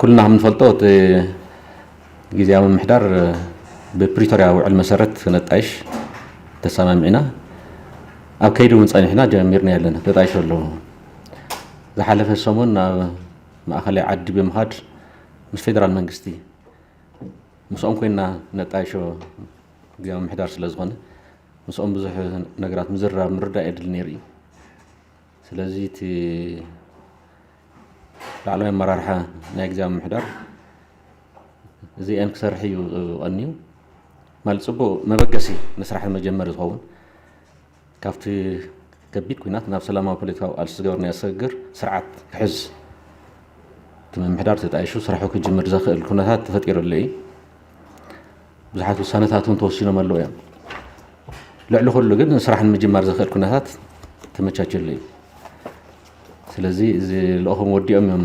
ኩልና ከም ንፈልጦ እቲ ግዝያዊ ምምሕዳር ብፕሪቶርያ ውዕል መሰረት ነጣይሽ ተሰማሚዕና ኣብ ከይዲ እውን ጸኒሕና ጀሚርና ኣለና። ተጣይሾ ኣሎ። ዝሓለፈ ሰሙን ናብ ማእኸላይ ዓዲ ብምኻድ ምስ ፌደራል መንግስቲ ምስኦም ኮይና ነጣይሾ ግዝያዊ ምምሕዳር ስለ ዝኾነ ምስኦም ብዙሕ ነገራት ምዝርራብ ምርዳእ የድሊ ነይሩ እዩ። ስለዚ እቲ ላዕለዋይ ኣመራርሓ ናይ ግዝያዊ ምምሕዳር እዚአን ክሰርሕ እዩ ቀንዩ። ማለት ጽቡቕ መበገሲ ንስራሕ መጀመሪ ዝኸውን ካብቲ ከቢድ ኩናት ናብ ሰላማዊ ፖለቲካዊ ቃልሲ ዝገበርናዮ ስግግር ስርዓት ክሕዝ እቲ ምምሕዳር ተጣይሹ ስራሑ ክጅምር ዘኽእል ኩነታት ተፈጢሩ ኣሎ እዩ። ብዙሓት ውሳነታት እውን ተወሲኖም ኣለዉ እዮም። ልዕሊ ኩሉ ግን ስራሕ ንምጅማር ዘኽእል ኩነታት ተመቻችሉ እዩ። ስለዚ እዚ ልእኹም ወዲኦም እዮም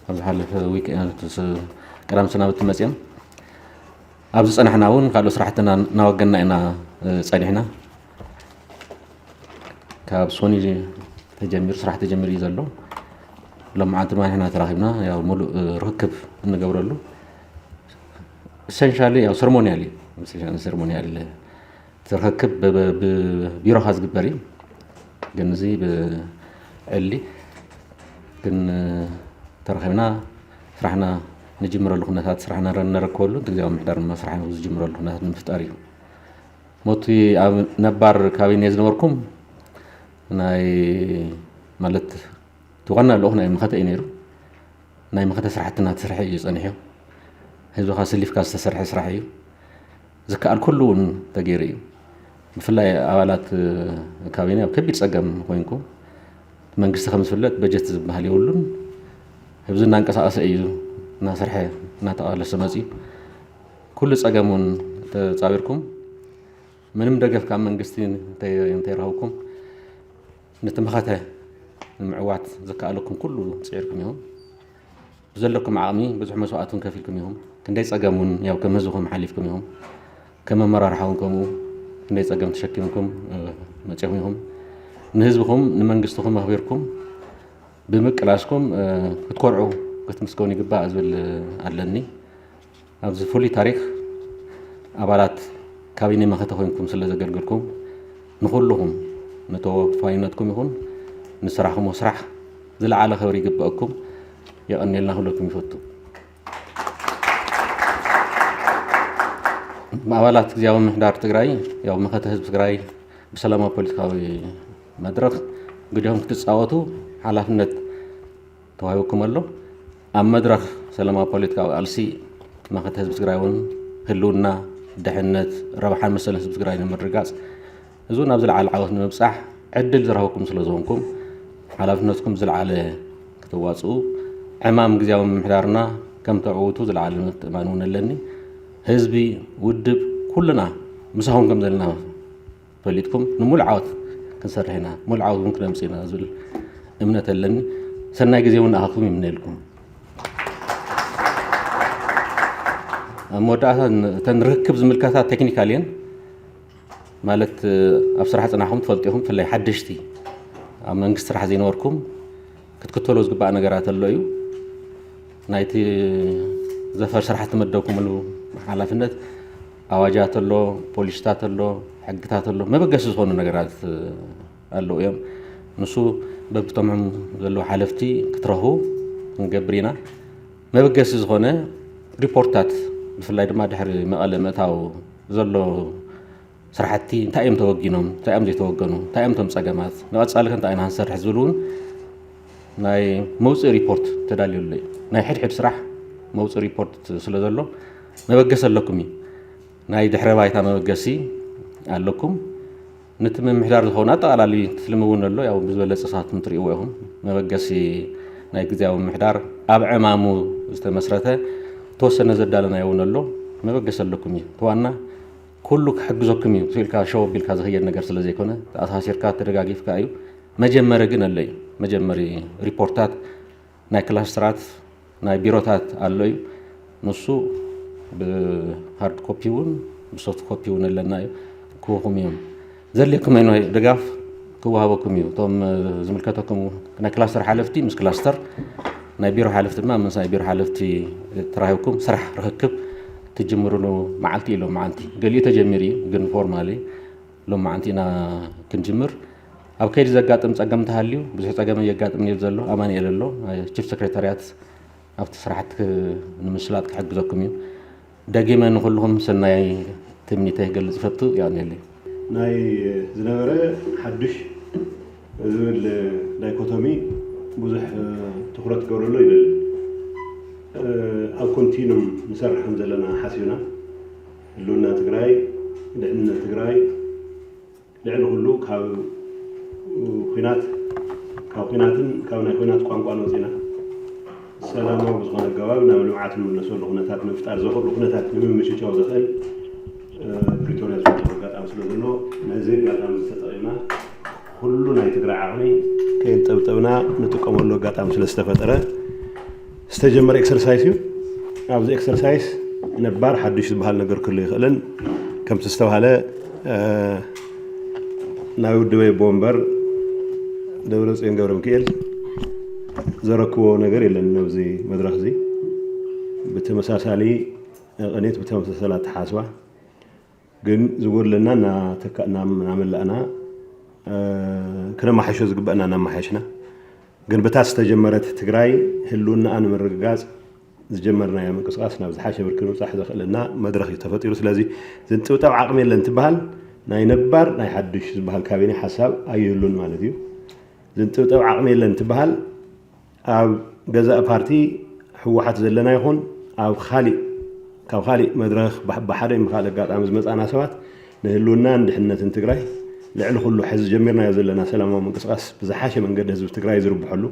ኣብ ዝሓለፈ ዊክ ቀዳም ሰናብቲ መፅኦም ኣብ ዝፀናሕና እውን ካልኦት ስራሕትና እናወገና ኢና ፀኒሕና። ካብ ሶኒ ተጀሚሩ ስራሕ ተጀሚሩ እዩ ዘሎ። ሎማዓንቲ ድማ ንሕና ተራኺብና ያው ሙሉእ ርክክብ እንገብረሉ ኢሰንሻሊ ያው ሰርሞኒያል እዩ። ሰርሞኒያል ትርክብ ብቢሮኻ ዝግበር እዩ። ግን እዚ ብዕሊ ግን ተረኺብና ስራሕና ንጅምረሉ ኩነታት ስራሕና ነረክበሉ ግዜያዊ ምሕዳር ድማ ስራሕ ዝጅምረሉ ኩነታት ንምፍጣር እዩ። ሞቲ ኣብ ነባር ካቢኔ ዝነበርኩም ናይ ማለት እቲ ዋና ልኡኽ ናይ መኸተ እዩ ነይሩ። ናይ መኸተ ስራሕትና ትሰርሐ እዩ ጸኒሑ። ህዝብኻ ስሊፍካ ዝተሰርሐ ስራሕ እዩ። ዝከኣል ኩሉ እውን ተገይሩ እዩ። ብፍላይ ኣባላት ካቢነ ኣብ ከቢድ ጸገም ኮይንኩም መንግስቲ ከም ዝፍለጥ በጀት ዝበሃል የብሉን። ህዝቢ እናንቀሳቐሰ እዩ እናሰርሐ እናተቓለሰ መፅዩ። ኩሉ ጸገም እውን ተጻዊርኩም ምንም ደገፍ ካብ መንግስቲ እንተይረኸብኩም ነቲ መኸተ ንምዕዋት ዘከኣለኩም ኩሉ ፅዒርኩም ኢኹም። ብዘለኩም ዓቕሚ ብዙሕ መስዋእትን ከፊልኩም ኢኹም። ክንደይ ፀገም እውን ያው ከም ህዝብኹም ሓሊፍኩም ኢኹም። ከም ኣመራርሓ እውን ከምኡ ክንደይ ፀገም ተሸኪምኩም መፂኹም ኢኹም። ንህዝብኹም ንመንግስትኹም ኣኽቢርኩም ብምቅላስኩም ክትኮርዑ ክትምስገኑ ይግባእ ዝብል ኣለኒ። ኣብዚ ፍሉይ ታሪክ ኣባላት ካቢኔ መኸተ ኮይንኩም ስለ ዘገልገልኩም ንኹልኹም ንተወፋይነትኩም ይኹን ንስራሕኹም ስራሕ ዝለዓለ ክብሪ ይግበአኩም። የቐንየልና ክብለኩም ይፈቱ። ኣባላት ግዜያዊ ምምሕዳር ትግራይ ያው መኸተ ህዝቢ ትግራይ ብሰላማዊ ፖለቲካዊ መድረኽ ግዲኹም ክትፃወቱ ሓላፍነት ተዋሂቡኩም ኣሎ። ኣብ መድረኽ ሰላማዊ ፖለቲካዊ ቃልሲ መኸተ ህዝቢ ትግራይ እውን ህልውና፣ ድሕነት፣ ረብሓን መሰልን ህዝቢ ትግራይ ንምርግጋፅ እዚ እውን ኣብ ዝለዓለ ዓወት ንምብፃሕ ዕድል ዝረኸብኩም ስለ ዝኾንኩም ሓላፍነትኩም ዝለዓለ ክትዋፅኡ ዕማም ግዜያዊ ምምሕዳርና ከም ተዕውቱ ዝለዓለ ምትእማን እውን ኣለኒ። ህዝቢ፣ ውድብ፣ ኩልና ምሳኹም ከም ዘለና ፈሊጥኩም ንሙሉእ ዓወት ክንሰርሕ ኢና፣ ሙሉእ ዓወት እውን ክነምፅእ ኢና ዝብል እምነት ኣለኒ። ሰናይ ግዜ እውን ንኣኻትኩም ይምነየልኩም። ኣብ መወዳእታ እተን ርክክብ ዝምልከታ ቴክኒካል እየን። ማለት ኣብ ስራሕ ፅናሕኩም ትፈልጡ ኢኹም፣ ብፍላይ ሓደሽቲ ኣብ መንግስቲ ስራሕ ዘይነበርኩም ክትክተሎ ዝግባእ ነገራት ኣሎ እዩ። ናይቲ ዘፈር ስራሕ ትመደብኩምሉ ሓላፍነት ኣዋጃት ኣሎ፣ ፖሊሲታት ኣሎ፣ ሕግታት ኣሎ፣ መበገሲ ዝኾኑ ነገራት ኣለዉ እዮም። ንሱ በብተምም ዘለዉ ሓለፍቲ ክትረኽቡ ክንገብር ኢና። መበገሲ ዝኾነ ሪፖርትታት ብፍላይ ድማ ድሕሪ መቐለ ምእታው ዘሎ ስራሕቲ እንታይ እዮም ተወጊኖም፣ እንታይ እዮም ዘይተወገኑ፣ እንታይ እዮም እቶም ፀገማት፣ ንቐፃሊ ከ እንታይ ኢና ክንሰርሕ ዝብል እውን ናይ መውፅኢ ሪፖርት ተዳልዩ ኣሎ እዩ። ናይ ሕድሕድ ስራሕ መውፅኢ ሪፖርት ስለ ዘሎ መበገሲ ኣለኩም እዩ። ናይ ድሕረ ባይታ መበገሲ ኣለኩም። ነቲ ምምሕዳር ዝኸውን ኣጠቓላሊ ትልሚ እውን ኣሎ። ያው ብዝበለፀ ሳትኩም ትርእይዎ ኢኹም። መበገሲ ናይ ግዜያዊ ምምሕዳር ኣብ ዕማሙ ዝተመስረተ ተወሰነ ዘዳለናዮ እውን ኣሎ። መበገሲ ኣለኩም እዩ። እቲ ዋና ኩሉ ክሕግዘኩም እዩ ኢልካ ሸው ኣቢልካ ዝኽየድ ነገር ስለ ዘይኮነ ተኣሳሲርካ ተደጋጊፍካ እዩ። መጀመሪ ግን ኣሎ እዩ። መጀመሪ ሪፖርታት ናይ ክላስተራት ናይ ቢሮታት ኣሎ እዩ። ንሱ ብሃርድ ኮፒ እውን ብሶፍት ኮፒ እውን ኣለና እዩ። ክህቡኹም እዮም። ዘድልየኩም ኣይነት ድጋፍ ክወሃበኩም እዩ። እቶም ዝምልከተኩም ናይ ክላስተር ሓለፍቲ ምስ ክላስተር ናይ ቢሮ ሓለፍቲ ድማ ምስ ናይ ቢሮ ሓለፍቲ ተራኺብኩም ስራሕ ርኽክብ ትጅምርሉ መዓልቲ ኢሎም መዓልቲ ገሊኡ ተጀሚሩ እዩ፣ ግን ፎርማሊ ሎም መዓልቲ ኢና ክንጅምር። ኣብ ከይዲ ዘጋጥም ፀገም እንተሃልዩ፣ ብዙሕ ፀገም የጋጥም እዩ ዘሎ ኣማኑኤል ኣሎ፣ ቺፍ ሴክሬታርያት ኣብቲ ስራሕቲ ንምስላጥ ክሕግዘኩም እዩ። ደጊመ ንኹልኹም ሰናይ ትምኒተይ ክገልጽ እፈቱ። የቐንየለይ። ናይ ዝነበረ ሓዱሽ ዝብል ዳይኮቶሚ ብዙሕ ትኹረት ክገብረሉ ይደሊ። ኣብ ኮንቲኑም ንሰርሕ ከም ዘለና ሓሲብና፣ ህልውና ትግራይ፣ ድሕንነት ትግራይ፣ ልዕሊ ኩሉ ካብ ኩናት፣ ካብ ኩናትን ካብ ናይ ኩናት ቋንቋን ወፂና ሰላማዊ ብዝኾነ ኣገባብ ናብ ልምዓት እንምለሰሉ ኩነታት ምፍጣር ዘኽእሉ ኩነታት ንምምችቻው ዘኽእል ፕሪቶርያ ዝፈጠሩ ኣጋጣሚ ስለ ዘሎ፣ ነዚ ኣጋጣሚ ተጠቒምና ኩሉ ናይ ትግራይ ዓቕሚ ከየንጠብጠብና ንጥቀመሉ ኣጋጣሚ ስለ ዝተፈጠረ ዝተጀመረ ኤክሰርሳይስ እዩ። ኣብዚ ኤክሰርሳይስ ነባር ሓዱሽ ዝበሃል ነገር ክህሉ ይኽእልን፣ ከምቲ ዝተባሃለ ናይ ውድበይ ኣቦ ወንበር ደብረፅዮን ገብረሚካኤል ዘረክቦ ነገር የለን። ኣብዚ መድረኽ እዚ ብተመሳሳሊ ቅኒት፣ ብተመሳሳሊ ኣተሓስባ፣ ግን ዝጎድለና እናመላእና፣ ክነማሓሾ ዝግበአና እናመሓሽና፣ ግን ብታ ዝተጀመረት ትግራይ ህልውናኣ ንምርግጋፅ ዝጀመርናዮ ምንቅስቃስ ናብ ዝሓሸ ብርኪ ንምብፃሕ ዘኽእለና መድረኽ እዩ ተፈጢሩ። ስለዚ ዝንጥብጠብ ዓቕሚ የለን ትበሃል፣ ናይ ነባር ናይ ሓዱሽ ዝበሃል ካቢኔ ሓሳብ ኣይህሉን ማለት እዩ። ዝንጥብጠብ ዓቕሚ የለን ትበሃል ኣብ ገዛእ ፓርቲ ህወሓት ዘለና ይኹን ኣብ ካሊእ፣ ካብ ካሊእ መድረኽ ብሓ-፣ ብሓደ ብካልእ ኣጋጣሚ ዝመፃና ሰባት ንህልውናን ድሕነትን ትግራይ ልዕሊ ኩሉ ሕዚ ጀሚርናዮ ዘለና ሰላማዊ ምንቅስቃስ ብዝሓሸ መንገዲ ህዝቢ ትግራይ ዝርብሐሉ፣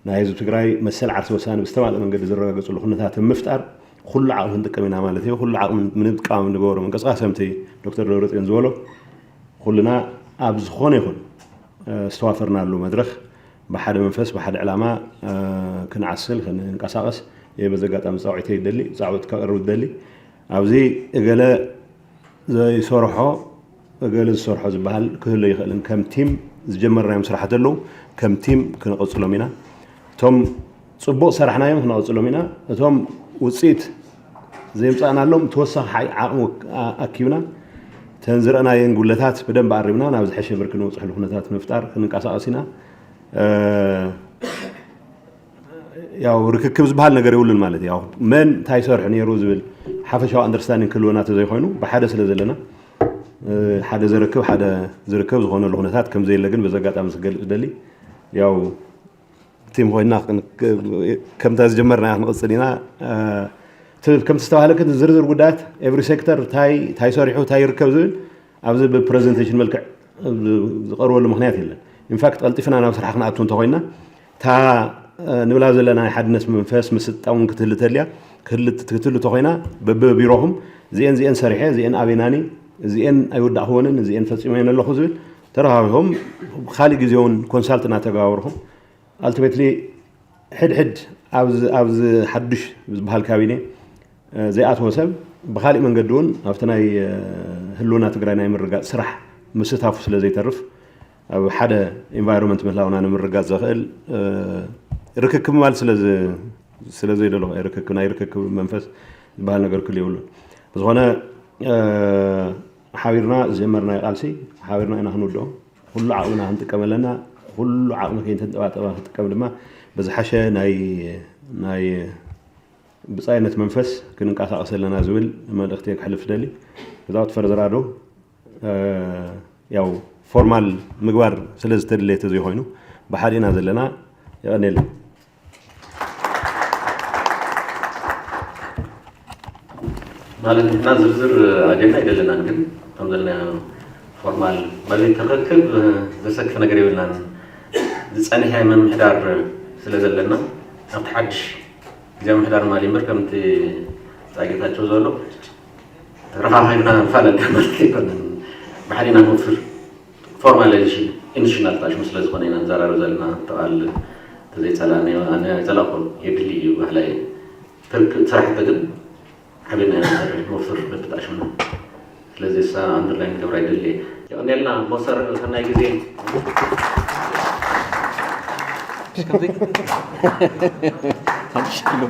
ናይ ህዝቢ ትግራይ መሰል ዓርሰ ውሳነ ብዝተማልአ መንገዲ ዝረጋገፅሉ ኩነታት ምፍጣር ኩሉ ዓቕሚ ክንጥቀም ኢና ማለት እዩ። ኩሉ ዓቕሚ ምጥቃም ንገበሮ ምንቅስቃስ ከምቲ ዶክተር ደብረፅዮን ዝበሎ ኩልና ኣብ ዝኾነ ይኹን ዝተዋፈርናሉ መድረኽ ብሓደ መንፈስ ብሓደ ዕላማ ክንዓስል ክንንቀሳቐስ እየ በዚ ኣጋጣሚ ፃውዒተይ ይደሊ፣ ፃውዒት ከቕርብ ይደሊ። ኣብዚ እገለ ዘይሰርሖ እገለ ዝሰርሖ ዝበሃል ክህሉ ይኽእልን ከም ቲም ዝጀመርናዮም ስራሕቲ ኣለዉ፣ ከም ቲም ክንቕፅሎም ኢና። እቶም ፅቡቕ ሰራሕናዮም ክነቕፅሎም ኢና። እቶም ውፅኢት ዘይምፃእናሎም ተወሳኺ ሓይ-፣ ዓቕሚ ኣኪብና ተን ዝረእናየን ጉለታት ብደንብ ኣሪምና ናብ ዝሐሸ ብርኪ ንውፅሕሉ ኩነታት ምፍጣር ክንንቀሳቐስ ኢና። ያው ርክክብ ዝበሃል ነገር የብሉን ማለት እዩ። ያው መን እንታይ ይሰርሑ ነይሩ ዝብል ሓፈሻዊ ኣንደርስታንዲንግ ክህልወና ተዘይኮይኑ ብሓደ ስለ ዘለና ሓደ ዘረክብ ሓደ ዝርከብ ዝኾነሉ ኩነታት ከም ዘየለ ግን በዚ ኣጋጣሚ ክገልፅ ደሊ። ያው ቲም ኮይና ከምታ ዝጀመርና ክንቕፅል ኢና። ከምቲ ዝተባህለ ግን ዝርዝር ጉዳያት ኤቭሪ ሴክተር እንታይ እንታይ ሰሪሑ እንታይ ይርከብ ዝብል ኣብዚ ብፕረዘንቴሽን መልክዕ ዝቐርበሉ ምክንያት የለን። ኢንፋክት ቀልጢፍና ናብ ስራሕ ክንኣቱ እንተኮይና እታ ንብላ ዘለና ናይ ሓድነት መንፈስ ምስጣ እውን ክትህሊ ተልያ ክትህሊ ተኮይና በብቢሮኹም እዚአን እዚአን ሰሪሐ እዚአን ኣበይናኒ እዚአን ኣይወዳእክወንን እዚአን ፈፂመ ኣለኹ ዝብል ተረኻቢኹም ካልእ ግዜ እውን ኮንሳልት እናተገባበርኩም ኣልቲሜትሊ ሕድሕድ ኣብዚ ሓዱሽ ዝበሃል ካቢኔ ዘይኣተወ ሰብ ብካሊእ መንገዲ እውን ኣብቲ ናይ ህልውና ትግራይ ናይ ምርጋፅ ስራሕ ምስታፉ ስለ ዘይተርፍ ኣብ ሓደ ኢንቫይሮንመንት ምህላውና ንምርጋፅ ዘኽእል ርክክብ ማለት ስለ ዘይደለኹ ርክክብ ናይ ርክክብ መንፈስ ዝበሃል ነገር ክል የብሉን። ብዝኾነ ሓቢርና ዝጀመርናዮ ቃልሲ ሓቢርና ኢና ክንውድኦ። ኩሉ ዓቕምና ክንጥቀም ኣለና። ኩሉ ዓቕሚ ከይተንጠባጠባ ክጥቀም ድማ ብዝሓሸ ናይ ናይ ብፃይነት መንፈስ ክንንቀሳቐስ ኣለና ዝብል መልእኽቲ ከሕልፍ ደሊ። ብዛውት ፈርዘራዶ ያው ፎርማል ምግባር ስለ ዝተደለየ ተዘይኮይኑ ብሓዲና ዘለና የቐኔልና። ማለት ንሕና ዝርዝር ኣጀንዳ ኣይደለናን፣ ግን ከም ዘለና ፎርማል ማለት ተረክብ ዘሰክፍ ነገር የብልናን። ዝጸንሐ ምምሕዳር ስለ ዘለና ኣብቲ ሓድሽ ግዜ ምምሕዳር ማሊ እምበር ከምቲ ጌታቸው ዘሎ ተረኻኺብና ንፋለጥ ማለት ኣይኮነን። ብሓዲና ንወፍር ፎርማላይዜሽን ኢንስቲቱሽናል ተኣሽሙ ስለ ዝኾነ ኢና ንዘራረብ ዘለና። ተቓል ተዘይጸላእናዮ ኣነ ኣይጸላእኩን የድሊ እዩ ባህላይ ስራሕቲ ግን ሓቢርና ኢና ንሰርሕ ንወፍር በብጣሽሙና። ስለዚ እሳ ኣንደርላይን ክገብራ ይደሊ። የቐንየልና ሞሰር ሰናይ ግዜ። ሓሙሽተ ኪሎ።